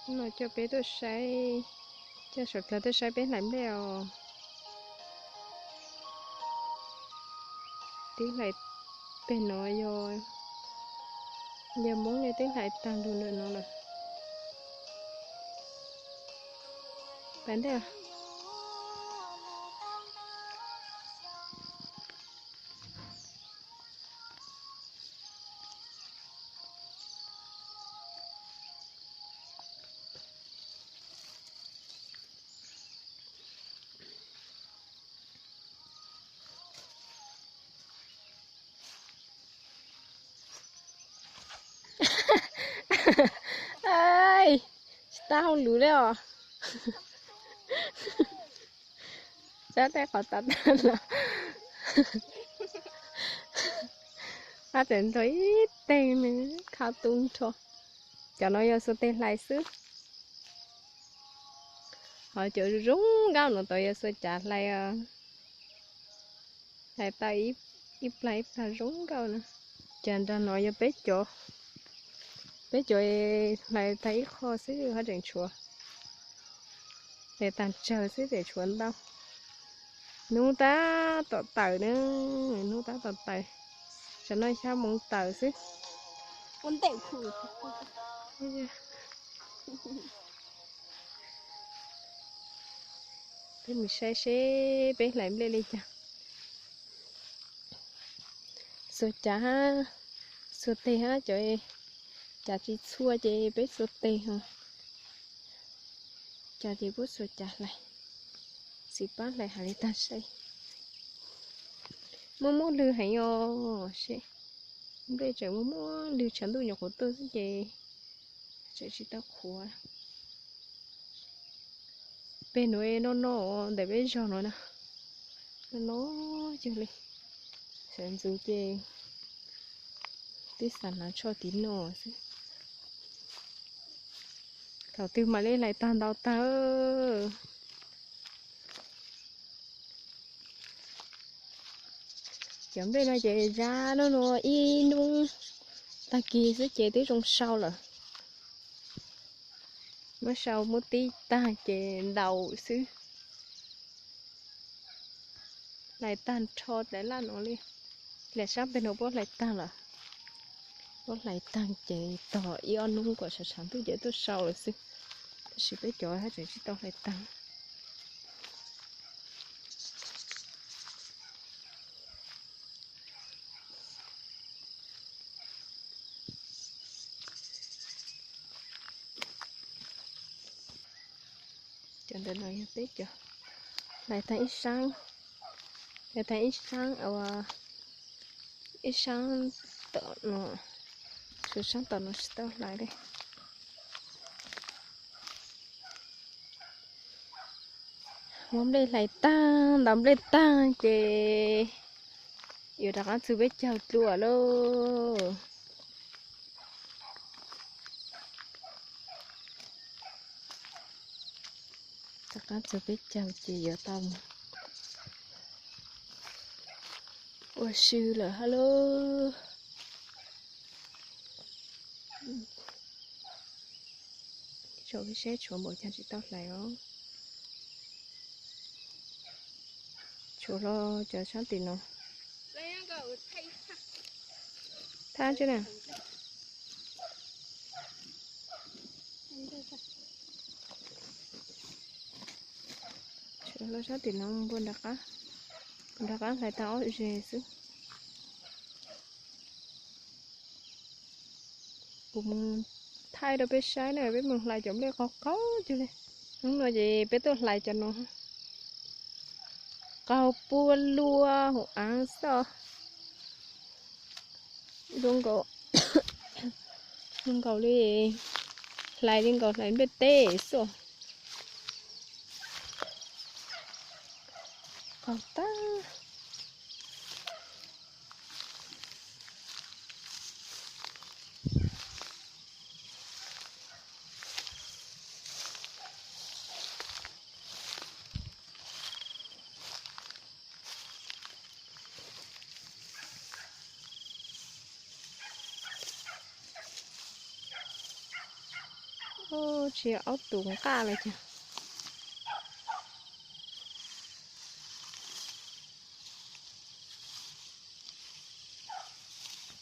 No coj peb tuaj saib, coj suav dlawg tuaj saib peb hlais nplej os. Tib hlais peg no yog, yog Hmoob ne twb hlais tag lug ntawm no lawm. Pas ntej. Tsis tau hauj lwm li os. Tsab tej qhov tav tag los, qab tseem nrog ib teg me khab tub nrho. Cov no yog xuas tes hlais xwb. Ho cov zoo nkauj no tod yog xuas cav hlais, hlais tau ib plag ib plag zoo nkauj na. Cas nrag no yog peb cov, peb cov hlais tag ib qho xwb ho tseem tshuav, hlais tag tsawg xwb tseem tshuav ntau. Hnub tab tom tawm na, hnub tab tom tawm, tsam no xya moos tawm xwb. Peb mus saib seb peb hlais nplej li cas. Xuas cav, xuas tes hab cov, cav tsis txhua ces peb xuas tes ho, cav ces peb xuas cav hlais, xij pab hlais hais li tag saib. Muaj muaj lwg heev os, seb nplej tseem muaj muaj lwg, tshav ntuj nyuam qhuav tuaj xwb ces tseem tsis tau qhuav. Peg nuav no no ntawm peb zog no na, no no cuag li, sawv ntxuv ces tib xav hnav tsho tiv no xwb. Thaum twg mam li hlais tag ntau tag. Cov nplej no ces zab nub nua ib hnub tag kis xwb ces twb zoo sau lawm. Muab sau muab tib tag ces ntaus xwb. Hlais tag nrho tas laj no li. Lam sab peg no puab hlais tag lawm. Puab hlais tag ces tog ib ob hnub kom tshav tshav ntuj ces tuaj sau lawm xwb. Tab sis peb cov hab tseem tsis tau hlais tag. Cov ntawm no yog peb cov hlais tag ib sab, hlais tag ib sab, ib sab tom no, tshuav sab tom no tsis tau hlais li. Muab nplej hlais tag, ntaus nplej tag ces yuav rov qab txug peb caug dlua lauj. Rov qab txug peb caug ces yuav tau mus ua si lawm hab lauj. Tso peb seb tshuav npaum cas tsis tau hlais os. Tshuav los cov sab tim no. Thab tsi na. Tshuav los sab tim no npua nram qab, nram qab hlais tag ob zes xwb. Kuv mus thaij rau peb saib na, peb mus hlais cov nplej qaug qaug cuag li. Hnub no ces peb tuaj hlais cov no. Qaug puag luag hauv av xwb. Zoo nkaus, zoo nkaus li, hlais li nkaus hlais nplej teb xwb. Qaug tag. Tsis yog ob tug nqaj los cas.